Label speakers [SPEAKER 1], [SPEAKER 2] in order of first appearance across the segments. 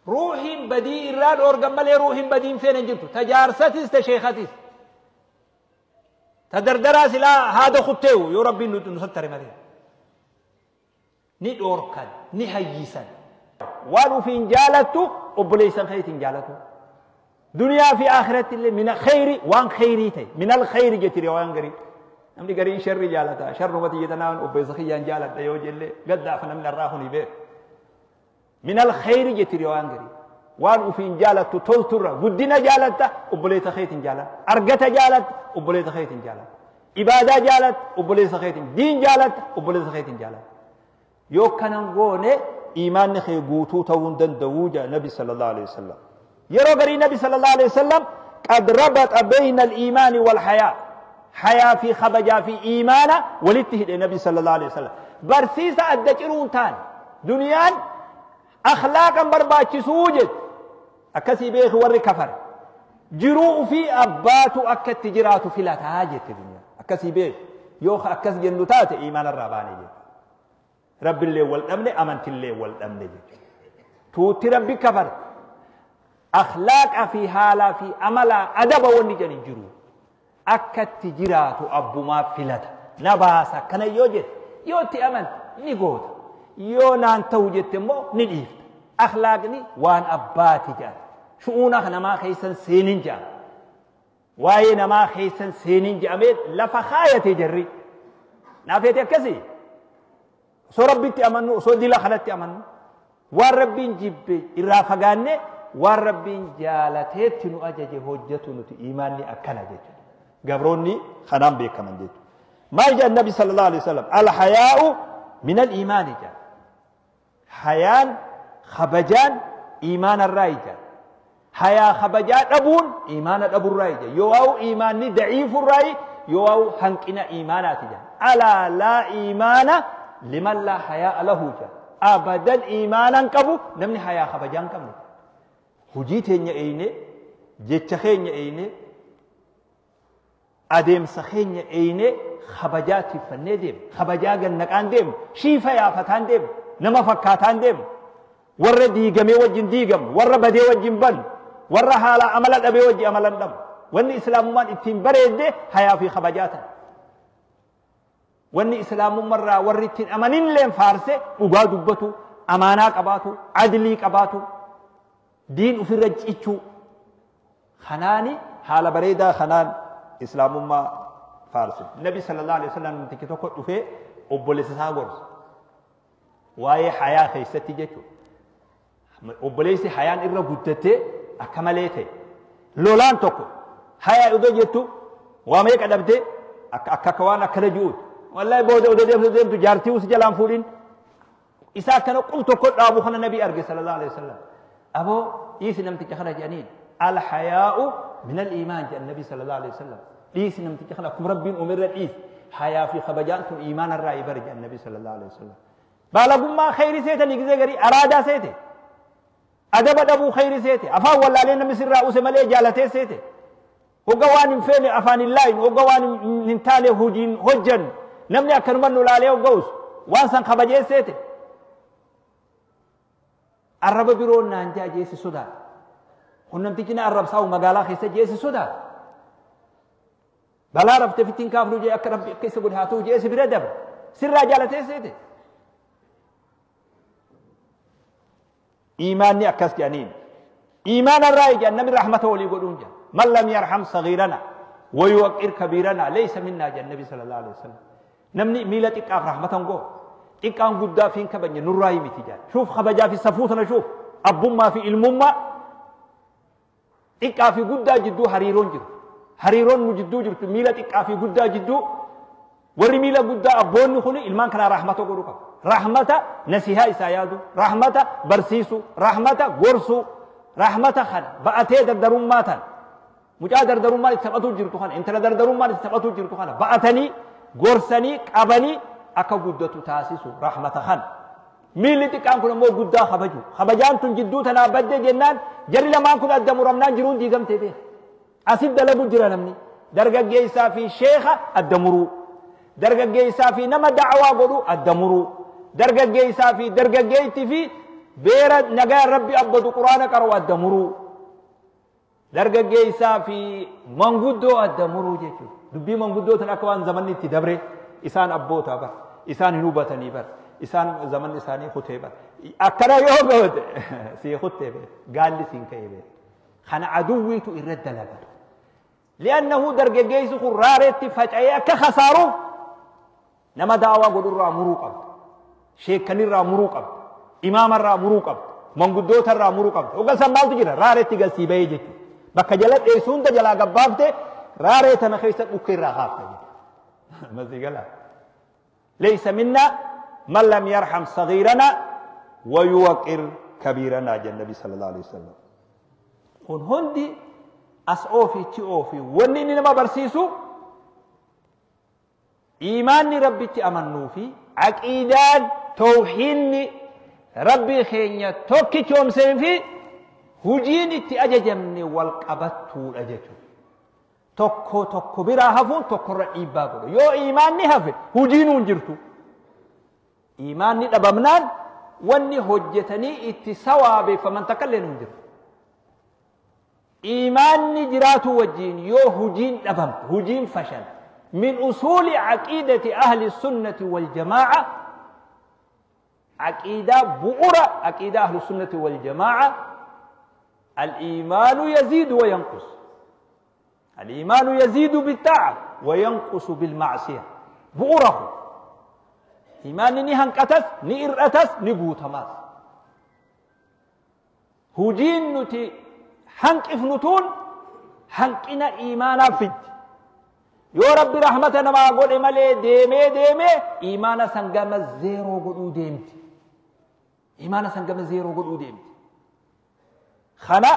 [SPEAKER 1] Ruuhiin badii irraa dhoorgan malee ruuhiin badiin feene hin jirtu. Ta jaarsatis ta sheekatis. Ta dardaraa silaa haada kutteewu yoo Rabbiin nu sattare malee. Ni dhoorkan, ni hayyisan. Waan ufiin jaalattu obboleessan keetiin jaalatu. Duniyaa fi akhiratti illee mina kheyri waan kheyrii ta'e minal kheyri jetti riwaayaan garii. Namni gariin sharri jaalata sharrumati jetanaan obboleessa kiyyaan jaaladha yoo jelle gaddaafa namni irraa kuni beeku. Minal kheyri jetti riwaayaan garii. Waan ufiin jaalattu tolturra guddina jaalatta obboleessa keetiin jaalatta. Argata jaalatta obboleessa keetiin jaalatta. Ibaadaa jaalatta obboleessa keetiin diin jaalatta obboleessa keetiin jaalatta. Yoo kanan goone iimaanni kee guutuu ta'uu hin danda'uu jedha Nabi sallallahu alaihi wasallam. Yeroo garii Nabi sallallahu alaihi wasallam qad rabaxa bayna al-iimaani wal hayaa. Hayaa fi kabajaa fi iimaana walitti hidhe Nabi sallallahu alaihi wasallam. Barsiisa adda ciruu hin taane duniyaan akhlaaqan barbaachisuu jetti. Akkasii beeki warri kafare. Jiruu ofii abbaatu akka itti jiraatu filataa jette duniyaan. Akkasii beeki. Yoo akkas jennu taate iimaanarraa baane jette. Rabbillee wal dhabne amantillee wal dhabne jechuudha. Tuutti Rabbi kafarte. Akhlaaqa fi haalaa fi amalaa adaba wanni jedhan hin jiru. Akka itti jiraatu abbumaa filata. Na baasa akkana yoo jette yoo itti amante ni goota. Yoo naan ta'u jette immoo ni dhiifta. Akhlaaqni waan abbaati jedhan. Shu'uuna namaa keessan seenin jedhan. Waa'ee namaa keessan seenin jedhamee lafa kaayate jarri. Naafeeti akkasii. Osoo Rabbitti amannu, osoo dila kanatti amannu, waan Rabbiin jibbe irraa fagaanne, waan Rabbiin jaalateetti nu ajaje hojjetu nuti iimaanni akkana jechuudha. Gabroonni kanaan beekaman jechuudha. Maal jedhan Nabi sallallahu alaihi wasallam? Al-hayaa'u min al-iimaani jedhan. Hayaan kabajaan iimaanarraa jedhan. Hayaa kabajaa dhabuun iimaana dhaburraa jedhan. Yoo waa'u iimaanni daciifurraa yoo waa'u hanqina iimaanaati jedhan. Alaa laa iimaana liman laa hayaa'a lahu jedhan. Abadan iimaana hin qabu namni hayaa kabajaa hin qabne. Hojii teenya eeyne, jecha keenya eeyne, adeemsa keenya eeyne kabajaa tiffannee deemna. Kabajaa gannaqaan deemna. Shiifa yaafataan deemna. Nama fakkaataan deemna. Warra diigamee wajjin diigamnu, warra badee wajjin bannu, warra haala amala dhabee wajjin amala hin dhabnu. Wanni islaamummaan ittiin bareedde hayaa fi kabajaa tana. Wanni islaamummarraa warri ittiin amaninilleen faarse dhugaa dubbatu, amaanaa qabaatu, adlii qabaatu, diin ofirra cichuu. Kanaani haala bareedaa kanaan islaamummaa faarse. Nabi sallallahu alaihi wasallam namtichi tokko dhufee obboleessa isaa gorsa. Waa'ee hayaa keessatti jechuudha. Obboleessi hayaan irra guddattee akka malee ta'e. Lolaan tokko hayaa odoo jettu waa meeqa dhabdee akka akka waan akkana ji'uuti. Wallahi booda odoo deemtu deemtu jaartii us jalaan fuudhin. Isa akkana qub tokko dhaabu kana Nabi arge sallallahu alaihi wasallam. Aboo dhiisi namticha kana jedhaniin al hayaa'u min al iimaan jedhan Nabi sallallahu alaihi wasallam. Dhiisi namticha kana akkuma Rabbiin uume irra dhiisi. Hayaa fi kabajaan tun iimaana irraa ibari jedhan Nabi sallallahu alaihi wasallam. Baalagummaa kheyri seetanii gizee garii araadaa seete. Adaba dhabuu kheyri seete. Afaan wallaalee namni sirraa use malee jaalatee seete. Hogga waan hin feene afaan hin laayin, hogga waan hin taane hojiin hojjannu. Namni akkanuma nu laalee hogga usu. Waan san kabajee seete. Arraba biroon naan jaa jeesi sodaata. Kun namtichi na arrabsaa'u magaalaa keessa jeesi sodaata. Balaa rafte fittiin kaafnu jee akka rabbi akka isa godhe haa ta'u jee si bira dabra. Sirraa jaalatee seete. Iimaanni akkas jedhaniin. Iimaana irraa jedhan namni rahmata walii godhuun jedhan. Man lam yarham sagiirana wa yuwaqqir kabiirana laysa minnaa jedhan Nabi sallallahu alaihi wasallam. Namni miila xiqqaaf rahmata hin goone. Xiqqaan guddaa fi hin kabajne nurraa miti jedhan. Shuuf kabajaa fi safuu tana shuuf. Abbummaa fi ilmummaa xiqqaa fi guddaa jidduu hariiroon jiru. Hariiroon nu jidduu jirtu miila xiqqaa fi guddaa jidduu warri miila guddaa abboonni kun ilmaan kanaa rahmata godhuu qabu. Rahmata nasihaa isaa yaadu, rahmata barsiisu, rahmata gorsu, rahmata kana ba'atee dardarummaa tan mucaa dardarummaan itti taphatuu jirtu kana intala dardarummaan itti taphatuu jirtu kana ba'atanii gorsanii qabanii akka guddatu taasisu rahmata kana. Miilli xiqqaan kun ammoo guddaa kabaju. Kabajaan tun jidduu tanaa badde jennaan jarri lamaan kun adda muramnaan jiruun diigamtee beeka. Asit dalagu jira namni. Dargaggeessaa fi sheekha adda muruu. Dargaggeessaa fi nama da'awaa godhu adda muruu. Dargaggeessaa fi dargaggeettii fi Beera nagaa Rabbi abbatu Quraana qara'u adda muruu. Dargaggeessaa fi manguddoo adda muruu jechuudha. Dubbii manguddoo tan akka waan zamanni itti dabre, isaan abboota bar, isaan hin hubatanii bar, isaan zamanni isaanii kutee bar. Akkana yoo goote sii kuttee bee, gaalli siin ka'ee bee. Kana aduwwiitu irra dalagatu. Li'annahu dargaggeessi kun raareetti faca'ee akka khasaaruuf nama daawaa godhurraa muruu qabda. Sheekkanirraa muruu qabda. Imaamarraa muruu qabda. Manguddootarraa muruu qabda. Hoggan san maaltu jira? Raareetti galsii bahee jechuudha. Bakka jala dheessu hunda jalaa gabbaafte, raaree tana keessa dhukkee irraa kaafta jechuudha. Masii galaa. ليس منا من لم يرحم صغيرنا ويوقر كبيرنا جل النبي صلى الله عليه وسلم. kun hundi as oofi chi oofi, wanni inni nama barsiisu iimaanni Rabbitti amannuu fi aqiidaan tawhiinni Rabbii keenya tokkichoomseen fi hujiin itti ajajamne wal qabattuudha jechuudha. Tokko tokko biraa hafuun tokkorra dhiibbaa godha. Yoo iimaanni hafe, hujiinuu hin jirtu. Iimaanni dhabamnaan wanni hojjetanii itti sawaabeeffaman takka illee hin jiru. Iimaanni jiraatu wajjiin yoo hujiin dhabamte, hujiin fashala. من أصول عقيدة أهل السنة والجماعة، عقيدة بؤرة عقيدة أهل السنة والجماعة: الإيمان يزيد وينقص، الإيمان يزيد بالطاعة وينقص بالمعصية. بؤره إيمان ni hanqatas, ni ir'atas, ni guutamaas. Hujiin nuti hanqifnu tun hanqina iimaanaa fiddi. Yoo Rabbi rahmata namaa godhe malee, deemee deemee iimaana san gama zeeroo godhuu deemti. Iimaana san gama zeeroo godhuu deemti. Kana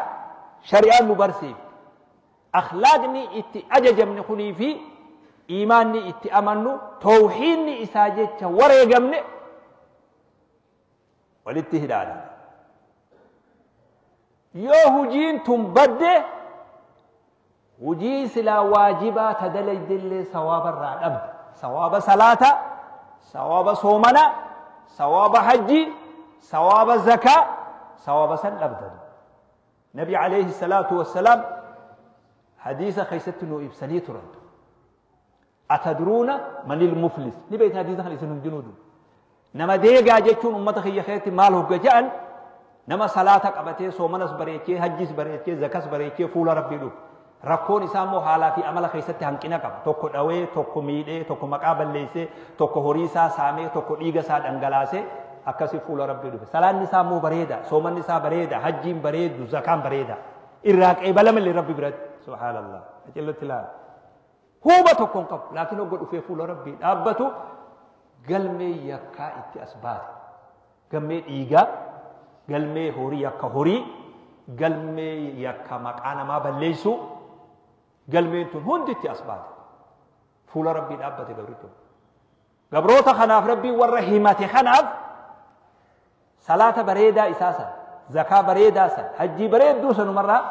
[SPEAKER 1] shari'aan nu barsiifti. Akhlaaqni itti ajajamne kunii fi iimaanni itti amannu, tawhiinni isaa jecha wareegamne walitti hidhaadha. Yoo hujiin tun badde, hujii silaa waajibaa ta dalaydellee sawaaba irraa dhabda. Sawaaba salaata, sawaaba soomana, sawaaba hajji, sawaaba zakaa, sawaaba san dhabda. Nabi alayhi salaatu wassalaam hadiisa keessatti nuu ibsanii turan. أتدرون من المفلس؟ Ni beeytan hadiisa kana isin hundinuu. Nama deegaa jechuun ummata kiyya keessatti maal hogga jedhan, nama salaata qabatee, soomanas bareechee, hajjis bareechee, zakas bareechee fuula Rabbii dhufu. Rakkoon isaa immoo haalaa fi amala keessatti hanqina qaba. Tokko dhawee, tokko miidhee, tokko maqaa balleessee, tokko horii isaa saamee, tokko dhiiga isaa dhangalaasee akkasii fuula Rabbii dhufe. Salaanni isaa immoo bareeda, soomanni isaa bareeda, hajjiin bareedu, zakaan bareeda. Irraa qeebalama illee Rabbi biratti. Subhaanallah. Achillatti ilaala. Huuba tokko hin qabu. Laakiin hogga dhufee fuula Rabbii dhaabbatu, galmee yakkaa itti as baate. Galmee dhiigaa, galmee horii, yakka horii, galmee yakka maqaa namaa balleessuu, galmeen tun hundi itti as baate. Fuula Rabbii dhaabbate gabrichi. Gabroota kanaaf Rabbiin warra himate kanaaf salaata bareedaa isaa san, zakaa bareedaa san, hajjii bareedduu sanumarraa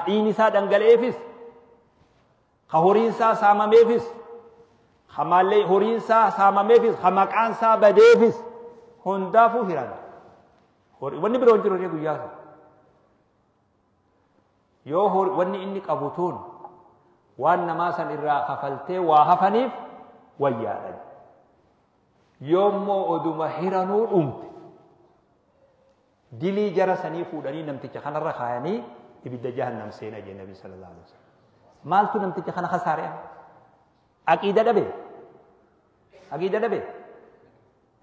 [SPEAKER 1] dhiigni isaa dhangala'eefis, ka horiin isaa saamameefis, ka maallee horiin isaa saamameefis, ka maqaan isaa badeefis hundaafuu hiran. Wanni biroo hin jiru guyyaa sana. Yoo wanni inni qabu tun waan namaa san irraa kafaltee waa hafaniif wayyaadha. Yoommoo oduma hiranuu dhumte, dilii jara sanii fuudhanii namticha kanarra kaayanii ibidda jahannam seena jee Nabi sallallahu alaihi wasallam. Maaltu namticha kana kasaare? Aqiida dhabe. Aqiida dhabe.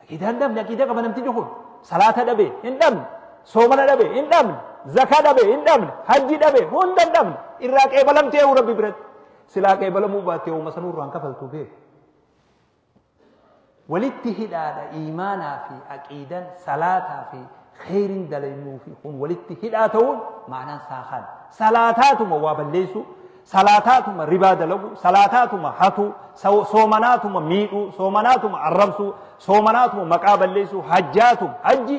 [SPEAKER 1] Aqiida hin dhabne, aqiida qaba namtichi kun. Salaata dhabe hin dhabne. Soomana dhabe hin dhabne. Zakaa dhabe hin dhabne. Hajji dhabe hunda hin dhabne. Irraa qeebalamtee Rabbi biratti. Silaa qeebalamuu baattee uuma sanurraan kafaltuu beeku. Walitti hidhaadha iimaanaa fi aqiidan, salaataa fi kheyrin dalaynuu fi kun walitti hidhaa ta'uun ma'anaan isaa kana. Salaataatuma waa balleessu, salaataatuma ribaa dalagu, salaataatuma hatu, soomanaatuma miidhuu, soomanaatuma arrabsuu, soomanaatuma maqaa balleessuu, hajjaatuma hajji.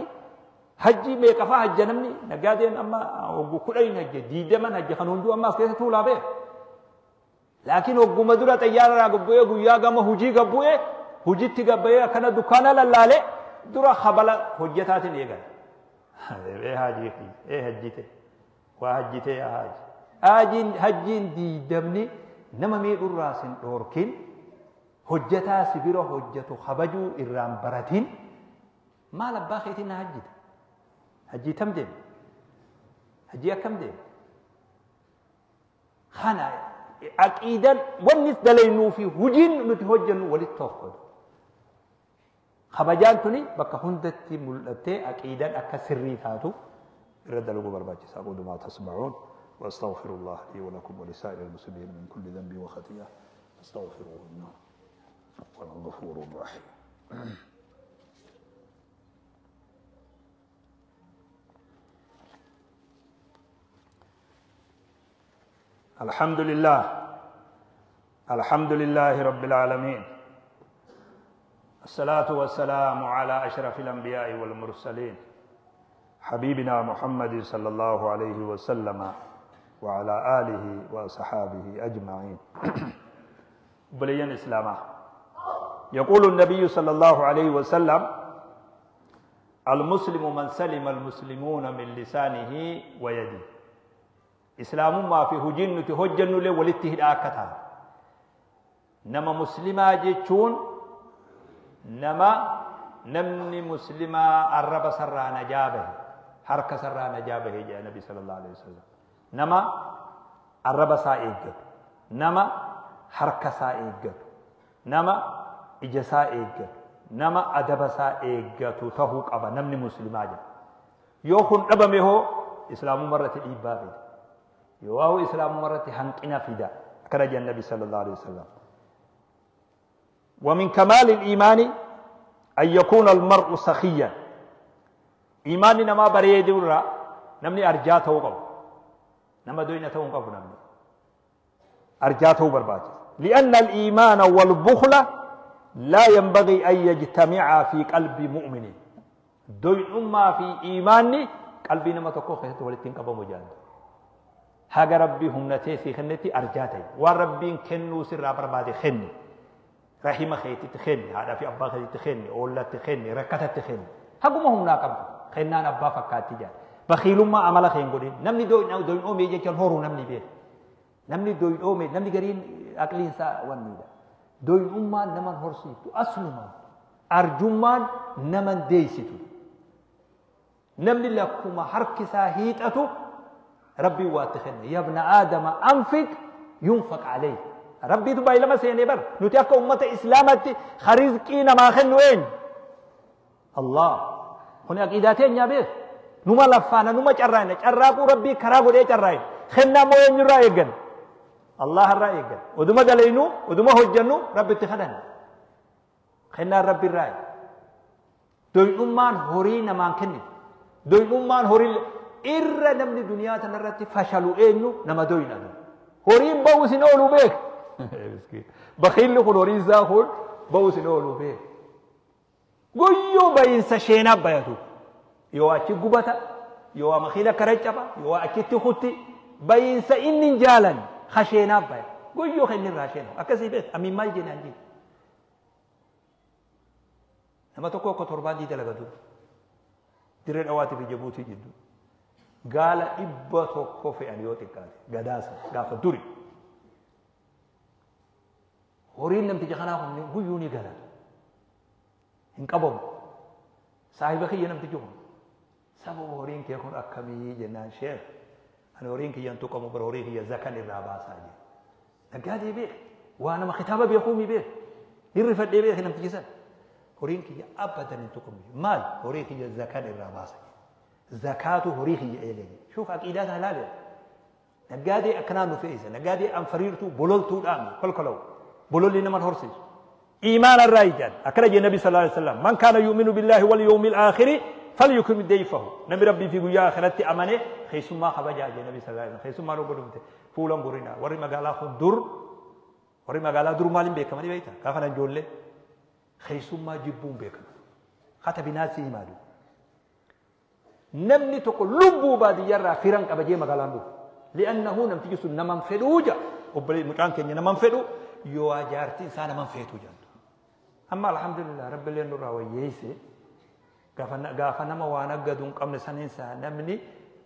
[SPEAKER 1] Hajji meeqafaa hajja namni? Naggaadeen amma hoggu 10 hajja, 20 hajja, kan hunduu amma as keessa tuulaa beeka. Laakiin hogguma dura xayyaara irraa gabbu'ee, guyyaa gama hujii gabbu'ee, hujitti gabbu'ee, akkana dukkaana lallaale. Dura habala hojjetaatiin eegala. Ee haajii ee hajjite waa hajjite yaa haaji. Haajiin hajjiin diidamni nama miidhurraa sin dhoorkin hojjetaa si bira hojjetu kabajuu irraan baratin maal abbaa keetiin na hajjite. Hajjii tam deema? Hajjii akkam deema? Kana aqiidan wanni dalaynuu fi hujiin nuti hojjennu walitti tokko. Kabajaan tuni bakka hundatti mul'attee aqiidan akka sirrii taatu irra dalaguu barbaachisa. أقول ما تسمعون وأستغفر الله لي ولكم ولسائر المسلمين من كل ذنب وخطيئة فاستغفروه إنه هو الغفور الرحيم. الحمد لله الحمد لله رب العالمين الصلاة والسلام على أشرف الأنبياء والمرسلين حبيبنا محمد صلى الله عليه وسلم وعلى آله وصحابه أجمعين. بليان إسلاما يقول النبي صلى الله عليه وسلم المسلم من سلم المسلمون من لسانه ويده. إسلام ما في هجن تهجن له ولته الآكتا نما مسلما جيتشون نما نمني مسلما الرب سرى نجابه حركة سرى نجابه جاء النبي صلى الله عليه وسلم. نما الرب سائق نما حركة سائق نما إجسائق نما أدب سائق تهوك أبا نمني مسلما جاء يوخن أبا مهو إسلام مرة الإبابة يواه إسلام مرة هنقنا فدا كرج النبي صلى الله عليه وسلم. ومن كمال الإيمان أن يكون المرء سخيا. إيماننا ما بريد ورا نمني أرجاته قو نما دوينته قو نمني أرجاته برباج. لأن الإيمان والبخل لا ينبغي أن يجتمعا في قلب مؤمن. دوين ما في إيماني قلبي نما تكو خيرت ولتين قبو مجاند. haga rabbi humnatee si kennetti arjaa ta'e waan rabbiin kennuu sirraa barbaade kenni rahima keetitti kenni haadhaa fi abbaa keetitti kenni oollatti kenni rakkatatti kenni haguma humnaa qabdu kennaan abbaa fakkaatti jaa bakiilummaa amala kee hin godhin namni doyin oomee jechaan horuu namni beeku namni doyin oomee namni gariin aqliinsaa wanniidha doyinummaan naman horsiiftu aslumaan arjummaan naman deessitu namni lakkuma harkisaa hiixatu ربي واتخن يا ابن آدم أنفق ينفق عليه. ربي تباي لما سيني بر نتياك أمة إسلامتي خريزكينا ما خن وين الله هنا عقيدتين يا بيه نما لفانا نما جرانا جراكو ربي كراكو ليه جراين خنا مو وين رايقن الله الرايقن ودما دلينو ودما هجنو ربي تخدن خنا ربي الراي دوي أمان هورينا ما كني دوي أمان هوري irra namni duniyaa tanarratti fashalu eenyu nama doyna horiin ba'u isin oolu beek bakiilli kun horiin isaa kun ba'u isin oolu beek guyyuu bayiinsa sheenaa bayatu yoo achi gubata yoo makiina kara caba yoo achitti kutti bayiinsa inni hin jaalan ha sheenaa baya guyyuu kan inni irraa sheenu akkasii beek amiin maal jeenaan jiru nama tokko akka torbaan dii dalagatu dirree dhawaatii fi Jibuutii jidduu gaala 100 fe'an yoo xiqqaate gadaasa gaafa duri horiin namticha kanaa kun guyyuu ni gala hin qabamu saahiba kiyya namtichi kun sababa horiin kee kun akkamii jennaan sheekh ani horiin kiyya hin tuqamu bara horii kiyya zakan irraa baasaa jedhe naggaadee beek waa nama kitaaba beekuumi beek hirrifadhee beek namtichi san horiin kiyya abadan hin tuqamu maal horii kiyya zakan irraa baasa زكاته هريه إليه شوف عقيدتها لا لا نقادي أكنان نفيسة نقادي أنفريرتو بولولتو الآن كل كلو بولولي نمان هرسيس إيمان الرايجان أكرج النبي صلى الله عليه وسلم من كان يؤمن بالله واليوم الآخر فليكرم ضيفه نبي ربي في قيا آخرتي أمانه خيسما خبجا النبي صلى الله عليه وسلم خيسما رو بدمته فولن غورينا وري مغالا خدر وري مغالا در مالين بيكمني بيتا كافنا جولله خيسما جبون بيكم خطب ناسي مالو نمني تقول لبو بادي يرى فيران كبجي مغالان دو لأنه نمتي سن نمن فدوجا وبلي مكان كني نمن فدو يو أجارتي إنسان نمن فيتو جانتو أما الحمد لله رب اللي نور ويسي Gaafa nama waa naggadu hin qabne saniinsa namni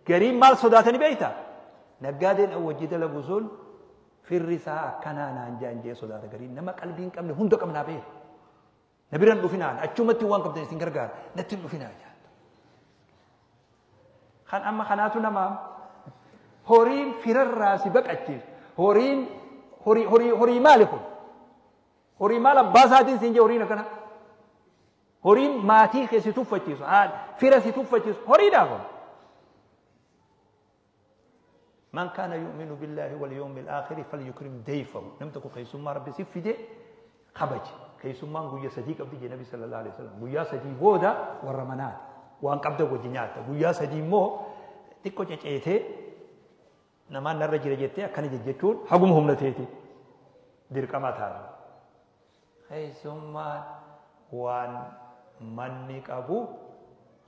[SPEAKER 1] gariin maal sodaatani beektaa? Naggaadeen wajji dalagu sun firri isaa akkanaa naan jaan jee sodaata gariin nama qalbii hin qabne hunda qabnaa beeku. Na biraan dhufinaan achumatti waan qabdan isin gargaara natti hin dhufinaa jaan. Kan amma kanaatu namaa horiin firarraa si baqachiisu horiin horii horii horii maali kun? Horii maal abbaa isaatiin siin jee horiin akkana? Horiin maatii kee si tuffachiisu fira si tuffachiisu horiidhaa kun. من كان يؤمن بالله واليوم الآخر فليكرم ضيفه. نمتك خيسما ربي سفده خبج خيسما غويا صديق عبد النبي صلى الله عليه وسلم غويا صديق بودا ورمنات وان قبض وجنيات غويا صديق مو تيكو جيته نما نرجي جيته اكن جيتون حغم هم نتيتي درقما تا خيسما وان مني قبو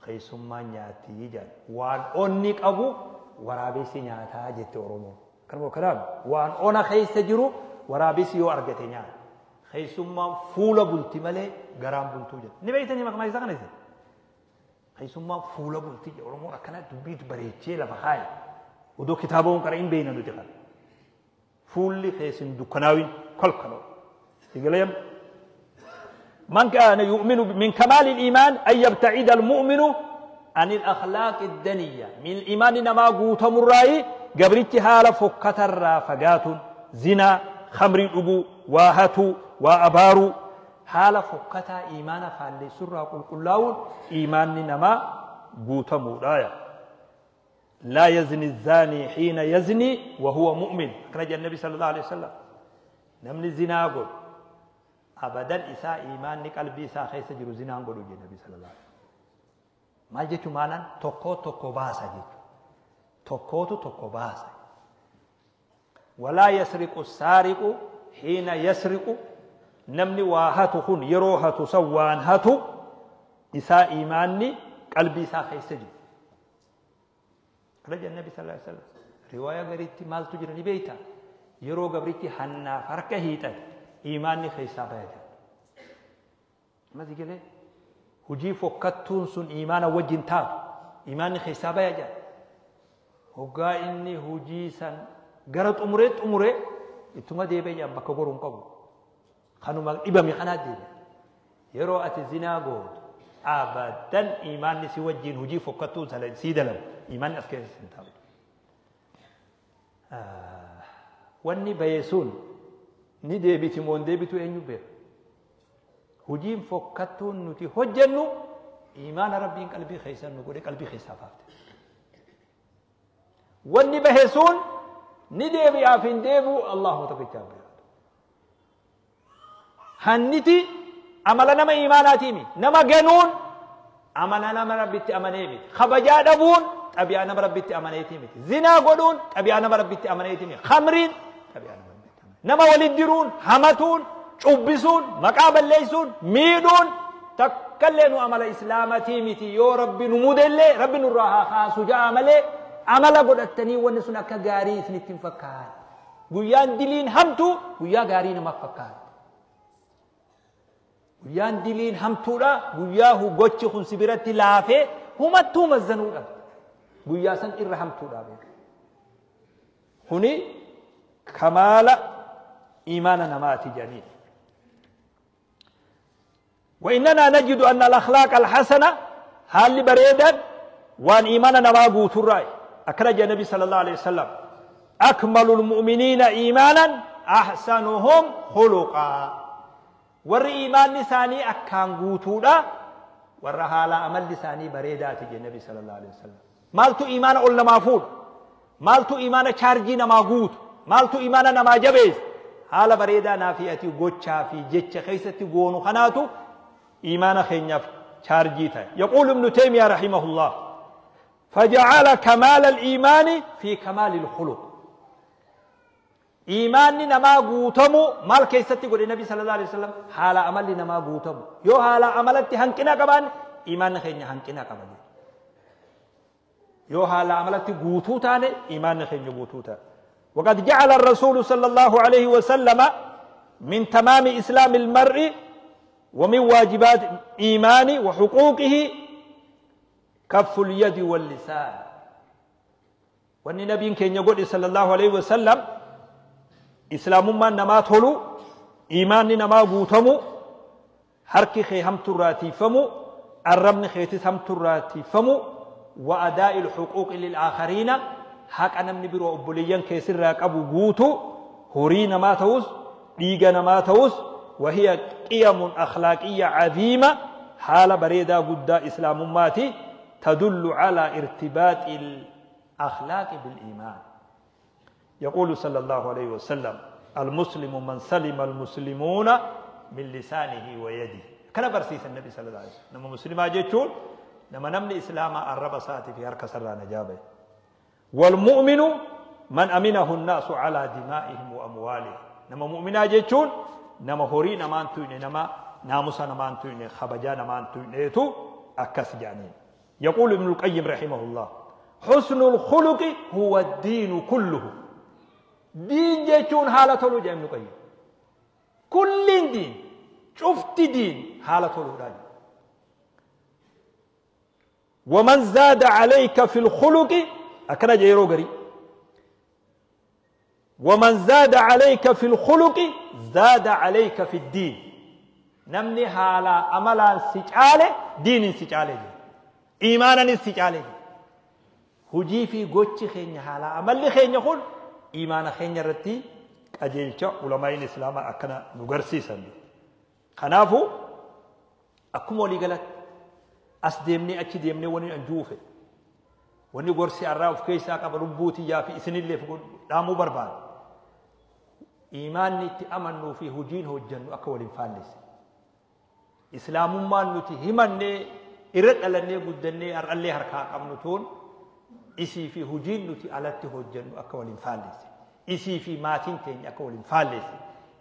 [SPEAKER 1] خيسما نياتي جان وان اوني قبو waraabessi nyaataa jette Oromoon. Kanuma kanaaf waan ona keessa jiru waraabessi yoo argate nyaata. Keessummaan fuula bulti malee garaan bultuu jedha. Ni beektanii maqaa isaa kana isin? Keessummaan fuula bulti jedha Oromoon akkana dubbiitu bareechee lafa kaaya. Odoo kitaaba hon qara hin beekna nuti kana. Fuulli keessin dukkanaawin kolkaloo. Sigalee من كان يؤمن من كمال الإيمان أن يبتعد المؤمن عن الأخلاق الدنية من الإيمان نما قوتم الرأي قبرت حالة فكتر فقات زنا خمر أبو واهتو وأبارو حالة فكتا إيمان فالي سرى قل قلاون إيمان نما قوتم الرأي لا يزني الزاني حين يزني وهو مؤمن. أخرج النبي صلى الله عليه وسلم نمني الزنا قل أبدا إساء إيمان قلبي إساء خيس جرو زنا قلوا النبي صلى الله عليه وسلم. Maal jechuun maanaan tokko tokko baasa jechuudha. Tokkootu tokko baasa. Walaa yasriqu saariqu hiina yasriqu namni waa hatu kun yeroo hatu san waan hatu isaa imaanni qalbii isaa keessa jiru. Kana jedha Nabi sallallahu alaihi wasallam. Riwaaya gariitti maaltu jira ni beektaa? Yeroo gabriitti hannaaf harka hiixate imaanni keessaa baya jira. Amma galee hujii fokkattuun sun imaana wajjin taatu imaanni keessaa baya jira. Hoggaa inni hujii san gara xumuree xumuree ittuma deebi'ee jira bakka goruu hin qabu. Kanuma dhibame kanaa deebi'a. Yeroo ati zinaa gootu abadan imaanni si wajjin hujii fokkattuun sii dalagu imaanni as keessa hin taa'u. Wanni baye sun ni deebiti moo hin deebitu eenyu beeka? Hujiin fokkattuun nuti hojjennu imaana rabbiin qalbii keessan nu godhe qalbii keessaa baafte. Wanni bahe sun ni deebi'aaf hin deebi'u Allahu tokkichaa beeka. Hanniti amala nama imaanaatiimi. Nama ganuun amala nama rabbitti amanee miti. Kabajaa dhabuun xabi'aa nama rabbitti amaneetii miti. Zinaa godhuun xabi'aa nama rabbitti amaneetii miti. Khamriin xabi'aa nama rabbitti amaneetii. Nama walitti diruun hamatuun cubbisuun maqaa balleessuun miidhuun takkallee nu amala islaamatii miti. Yoo rabbi nu mudellee rabbi nurraa haa kaasu ja'a malee amala godhattanii wanni sun akka gaarii isinitti hin fakkaatu. Guyyaan diliin hamtu guyyaa gaarii namaaf fakkaata. Guyyaan diliin hamtuudha guyyaa gochi kun si biratti laafee humattuu mazzanuudha. Guyyaa san irra hamtuudha beeku. Kuni kamaala iimaana namaati jedhanii. وإننا نجد أن الأخلاق الحسنة هل بريدا وأن إيماننا ما قوت الرأي. أخرج النبي صلى الله عليه وسلم أكمل المؤمنين إيمانا أحسنهم خلقا. ور إيمان لساني أكان قوتودا ور هالا أمل لساني بريدات النبي صلى الله عليه وسلم. مالتو إيمان أولا ما فول مالتو إيمان شارجينا ما قوت مالتو إيماننا ما جبيز هالا بريدا نافيتي قوتشا في جتش خيستي قونو خناتو إيمان خينيف شارجيتا. يقول ابن تيمية رحمه الله فجعل كمال الإيمان في كمال الخلق. إيمان نما قوتمو مال كيستي قول النبي صلى الله عليه وسلم حال عمل نما قوتمو يو حال عملتي هنكنا كمان إيمان خيني هنكنا كمان يو حال عملتي قوتو تاني إيمان خيني قوتو تاني. وقد جعل الرسول صلى الله عليه وسلم من تمام إسلام المرء ومن واجبات إيمانه وحقوقه كف اليد واللسان. وأن نبي كان يقول صلى الله عليه وسلم إسلام ما نما تولو إيمان نما قوتمو حركي خي هم تراتي فمو الرمن خيتس هم تراتي فمو وأداء الحقوق للآخرين حق أنا من برو أبوليان كيسر راك أبو قوتو هورين ما توس ديغنا ما توس وهي قيم أخلاقية عظيمة حال بريدة قد إسلام ماتي تدل على ارتباط الأخلاق بالإيمان. يقول صلى الله عليه وسلم المسلم من سلم المسلمون من لسانه ويده. كان برسيس النبي صلى الله عليه وسلم نما مسلم جيتون نما نمني إسلام الرب ساتي في هركة سر نجابه. والمؤمن من أمنه الناس على دمائهم وأموالهم. نما مؤمنا جيتون نما هوري نما انتوين نما ناموسا نما انتوين خبجا نما انتوين أكس جانين. يقول ابن القيم رحمه الله حسن الخلق هو الدين كله. دين جيتون حالة لو ابن القيم كل دين شفت دين حالة لو. ومن زاد عليك في الخلق أكنا جيرو غري. ومن زاد عليك في الخلق زاد عليك في الدين. نمني حالا أملا سجالة دين سجالة إيمانا سجالة هجي في قوتش خين حالا أمل خين يقول إيمان خين رتي أجيلش علماء الإسلام أكنا نغرسي سندو خنافو أكمو لي غلط أسديمني أكي ديمني وني أنجوفه وني غرسي أراف كيسا قبل ربوتي يا في إسن اللي فقول دامو بربان إيمان نتي أمنو في هجين هجن أكول فالس إسلام ما نتي همني إرد ألني قدني أرألي هركا قمنتون إسي في هجين نتي ألتي هجن أكول فالس إسي في ماتين تين أكول فالس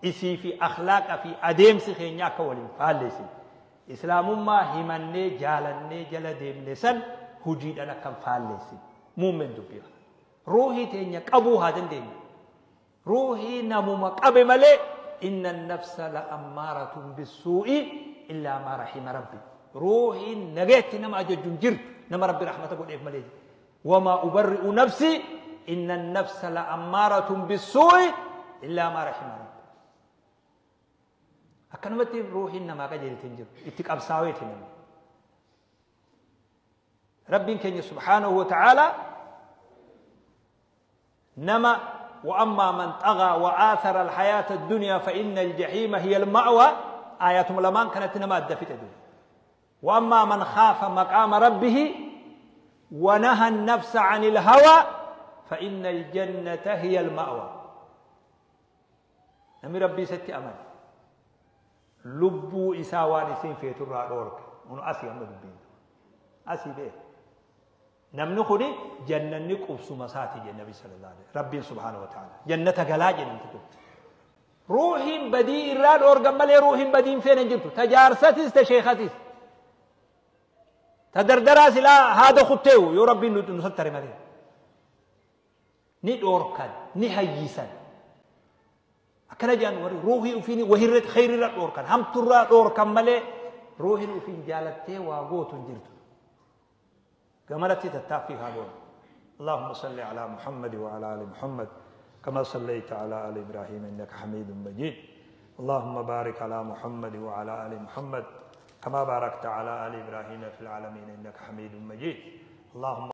[SPEAKER 1] إسي في أخلاق في أديم سخين أكول فالس إسلام ما همني جالني جلديم لسن هجين أنا كم فالس مؤمن دبيا روحي تين يقبو هذا دين روحي نمو مقبل ملي إن النفس لأمارة بالسوء إلا ما رحم ربي. روحي نجيت نما أجد جرت نما ربي رحمته قل إيه ملي وما أبرئ نفسي إن النفس لأمارة بالسوء إلا ما رحم ربي. أكنمتي روحي نما قجل تنجر إتك أبساويت نما ربي كان سبحانه وتعالى نما وأما من طغى وآثر الحياة الدنيا فإن الجحيم هي المأوى. آيات لمان كانت نما الدفت وأما من خاف مقام ربه ونهى النفس عن الهوى فإن الجنة هي المأوى. نمي ربي ستي أمان لبو إساواني سين في ترى دورك ونو أسي أمد بين أسي به نمنخني جنة نقبس مساتي النبي صلى الله عليه وسلم ربي سبحانه وتعالى جنة غلا جنة روحي بدي إراد أورجمالي روحي بدي فين جبتو تجارستيس تشيختيس تدردراس لا هذا خطيو يا ربي نستر مالي ني أوركان ني هيسان أكنا جان وري روحي وفيني وهرت خير لا أوركان هم ترى أوركان مالي روحي وفين جالته واغوتون جرتو كمرتي تتافي هذول. اللهم صل على محمد وعلى آل محمد كما صليت على آل إبراهيم إنك حميد مجيد. اللهم بارك على محمد وعلى آل محمد كما باركت على آل إبراهيم في العالمين إنك حميد مجيد. اللهم